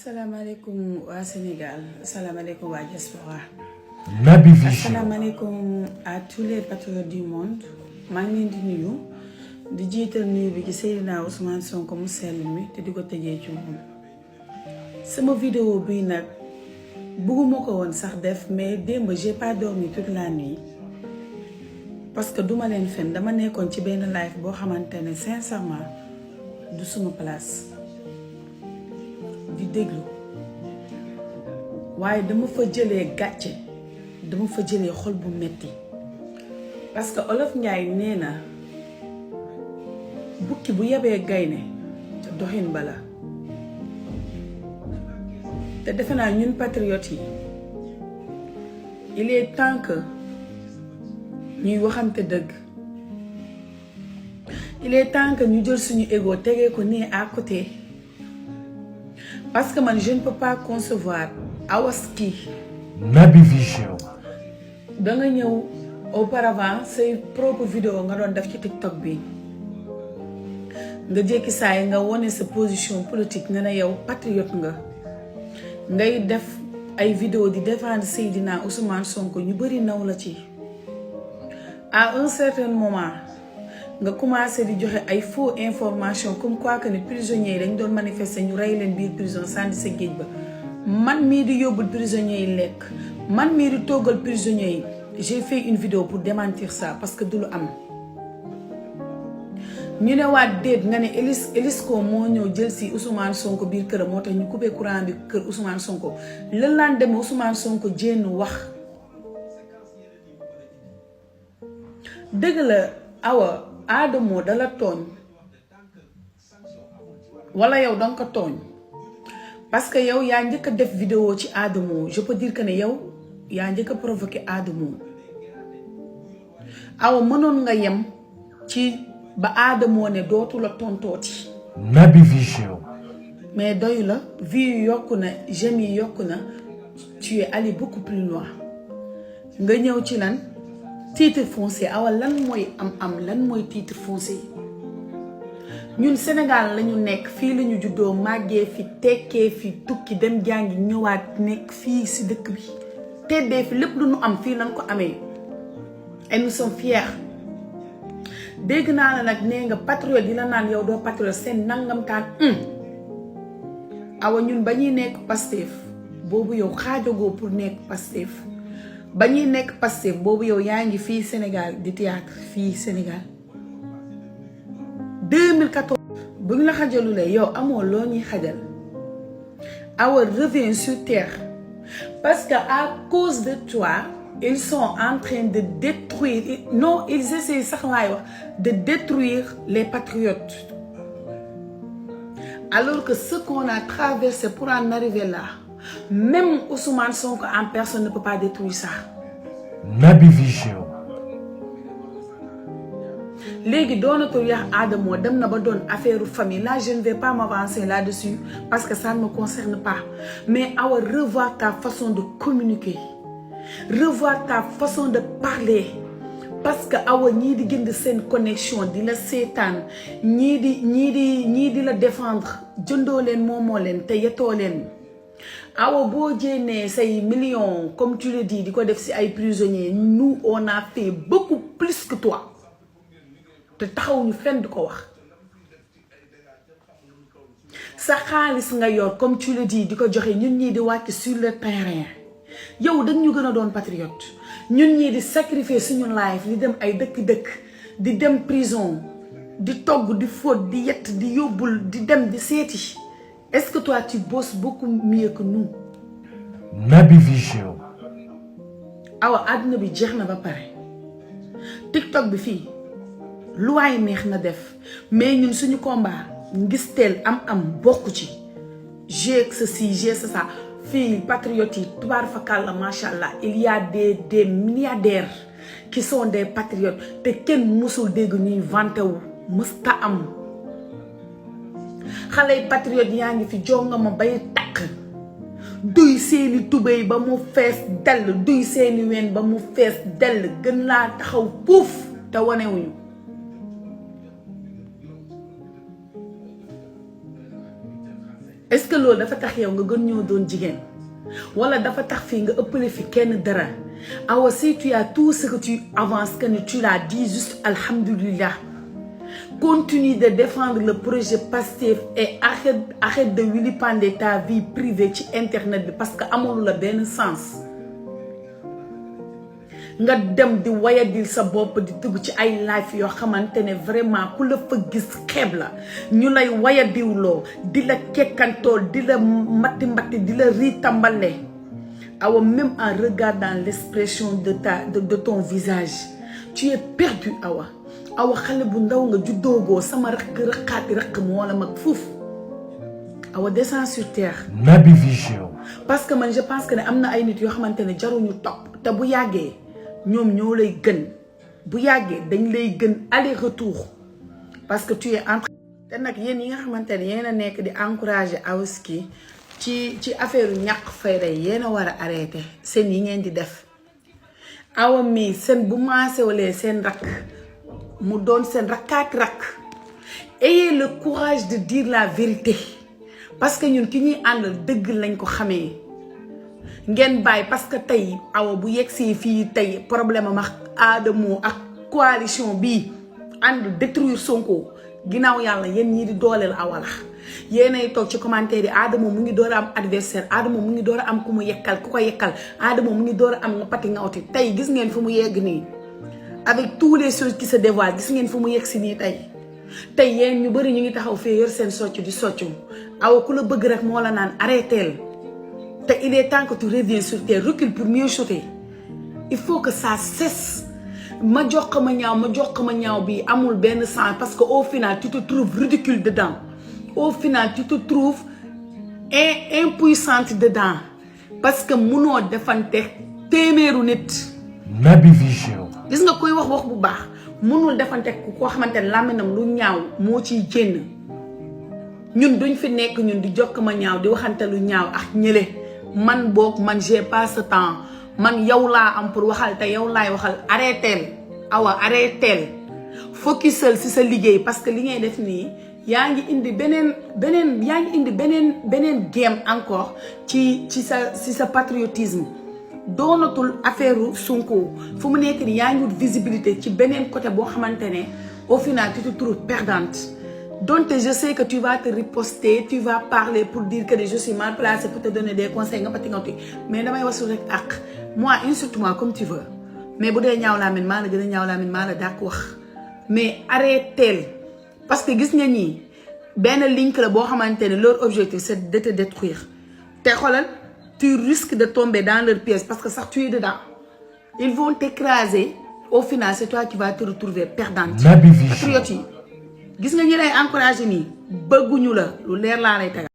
Asalaamaaleykum waa Sénégal, asalaamaaleykum waa diaspora. Naby Vision. Asalaamaaleykum à tous les patriotes du monde. maa ngi leen di nuyu di jiital nuyu bi ci Seydina Ousmane Sonko mu sell mi te di ko tëjee ci moom. Sama vidéo bii nag bëgguma ko woon sax def mais démb j'ai pas dormi toute la nuit parce que duma leen fen dama nekkoon ci benn live boo xamante ne sincèrement du suma place. di déglu waaye dama fa jëlee gàcce dama fa jëlee xol bu metti parce que olof Njaay nee na bukki bu yebee gaynde te doxin bala te defe naa ñun patriotes yi il est temps que ñuy waxante dëgg il est temps que ñu jël suñu ego tegee ko nii à côté. Parce que man je ne peux pas concevoir Awaski. Naby Vision. da nga ñëw auparavant say propre vidéo nga doon def ci TikTok bi nga jékki saay nga wone sa position politique nga ne yow patriote nga ngay def ay vidéo di défendre Seydina Ousmane Sonko ñu bari naw la ci à un certain moment nga commencé di joxe ay faux information comme quoi que ne prisonniers yi dañ doon manifester ñu rey leen biir prison sànni sa géej ba man mii di yóbbul prisonniers yi lekk man mii di toggal prisonniers yi j'ai fait une vidéo pour démentir ça parce que du lu am ñu ne waat déet nga ne Elisco moo ñëw jël si Ousmane Sonko biir këram moo tax ñu coupé courant bi kër Ousmane Sonko lan laan dem Ousmane Sonko jénn wax dëgg la awa Adamo dala tooñ wala yow danga ko tooñ parce que yow yaa njëkk a def vidéo ci Adamo je peux dire que ne yow yaa njëkk a provoqué Adamo awa mënoon nga yem ci ba Adamo ne dootu la tontooti. Naby Vision. mais doyu la vie yu yokku na j'aime yi yokku na tu es allé beaucoup plus loin nga ñëw ci lan titre foncier awa lan mooy am lan mooy titre foncier ñun Sénégal lañu nekk fii lañu juddoo màggee fi tekkee fi tukki dem jàngi ñëwaat nekk fii si dëkk bi teddee fi lépp lu ñu am fii lañ ko amee et nous sommes fiers dégg naa la nag nee nga patriote yi la naan yow doo patriote seen nangamtaan awa ñun ba ñuy nekk Pastef boobu yow xaajagoo pour nekk Pastef ba ñuy nekk Pastef boobu yow yaa ngi fii Sénégal di théâtre fii Sénégal 2014 bu ñu la xajalulee yow amoo loo ñuy xajal awa revient sur terre parce que à cause de toi ils sont en train de détruire non ils essaient sax laay wax de détruire les patriotes alors que ce qu'on a traversé pour en arriver là même Ousmane Sonko en personne ne peut pas détruire ça. Naby Vision. léegi doonatul yax Adamo dem na ba doon affaire famille là je ne vais pas m'avancer là-dessus parce que ça ne me concerne pas mais awa revoir ta façon de communiquer revoir ta façon de parler parce que awa ñii di gënd seen connexion di la seetaan ñii di la défendre jëndoo leen moomoo leen te yetoo leen awa boo jénnee say millions comme tu le dis di ko def ci ay prisonniers nous on a fait beaucoup plus que toi te taxawuñu fenn di ko wax sa xaalis nga yor comme tu le dis di ko joxe ñun ñii di wàcc sur le terrain yow dañ ñu gën a doon patriote ñun ñii di sacrifier suñu life di dem ay dëkk-dëkk di dem prison di togg di fóot di yett di yóbbul di dem di seeti est-ce que toi tu bosses beaucoup mieux que nous. Naby Vision. awa àdduna bi jeex na ba pare TikTok bi fii lu waay neex na def mais ñun suñu combat ngis teel am bokku ci j'ai ceci j'ai ça fii patriotes yi tubaar fakàlla macha allah il y a des milliardaires qui sont des patriotes te kenn musul dégg ñuy vanté wu mësta am xale yi patriotes yaa ngi fi jonga ma bay takk duy seeni tubéy ba mu fees dell duy seeni ween ba mu fees dell gën laa taxaw puuf te wanewuñu est-ce que loolu dafa tax yow nga gën ñoo doon jigéen wala dafa tax fii nga ëppale fi kenn dara Awa si tu as tout ce que tu avances que tu l'as dit juste alhamdulillah continue de défendre le projet Pastef et arrête de vilipender ta vie privée ci internet bi parce que amul la benn sens nga dem di wayadil sa bopp di dugg ci ay live yoo xamante ne vraiment ku la fa gis xeeb la ñu lay wayadiwloo di la kekkantool di la mbatti di la ritambale Awa même en regardant l'expression de ton visage tu es perdu Awa xale bu ndaw nga juddoogoo sama raqaati moo la mag fuuf Awa descends sur terre. Naby Vision. parce que man je pense que ne am na ay nit yoo xamante ne jaruñu topp te bu yàggee ñoom ñoo lay gën bu yàggee dañ lay gën aller retour parce que tu es en train te nag yéen yi nga xamante ne yéen a nekk di encourager Awouski ci affaire ñàkk fayda yéen a war a arrêter seen yi ngeen di def Awa mi seen bu maasewalee seen rakk mu doon seen rakkaati rakk ayez le courage de dire la vérité parce que ñun ki ñuy àndal dëgg lañ ko xamee ngeen bàyyi parce que tey Awa bu yegsee fii tey problème am ak Adamo ak coalition bii ànd détruire Sonko ginnaaw yàlla yéen ñii di dooleel Awa la yéenay toog ci commentaire yi Adamo mu ngi door a am adversaire Adamo mu ngi door a am ku mu yekkal ku ko yekkal Adamo mu ngi door a am nga pati ngawti tey gis ngeen fu mu yegg nii avec toutes les choses qui se dévoilent gis ngeen fu mu yegg si nii tey yéen ñu bëri ñu ngi taxaw fii yor seen soccu di soccu Awa ku la bëgg rek moo la naan arrêteel te il est temps que tu reviens sur tes reculs pour mieux chuter il faut que ça cesse ma jox ma ñaaw bi amul benn sens parce que au final tu te trouves ridicule dedans au final tu te trouves impuissante dedans parce que munoo defante téeméeru nit. Naby Vision. gis nga koy wax bu baax munul defante ku koo xamante ne làmminam lu ñaaw moo ciy génn ñun duñ fi nekk ñun di jokk ma ñaaw di waxante lu ñaaw ak ñële man boog man j'ai pas ce temps man yow laa am pour waxal te yow laay waxal arrêteel Awa arrêteel focusal si sa liggéey parce que li ngay def nii yaa ngi indi beneen game encore ci sa patriotisme doonatul affaire Sonko fu mu nekk nii yaa ngi wut visibilité ci beneen côté boo xamante ne au final tu te trouves perdante donc je sais que tu vas te riposter tu vas parler pour dire que je suis mal placée pour te donner des conseils nga pati ngawti mais damay wasul rek ak moi insulte-moi comme tu veux mais bu dee ñaaw laa min maa la gën a ñaaw laa min maa la dàq wax mais arrêteel parce que gis nga ñii benn link la boo xamante ne leur objectif c'est de te détruire te xoolal tu risques de tomber dans leur piège parce que sax tu es dedans ils vont t'écraser au final c'est toi qui vas te retrouver perdante. Naby Vision. patriote yi gis nga ñi lay encourager nii bëgguñu la lu leer laa lay tegal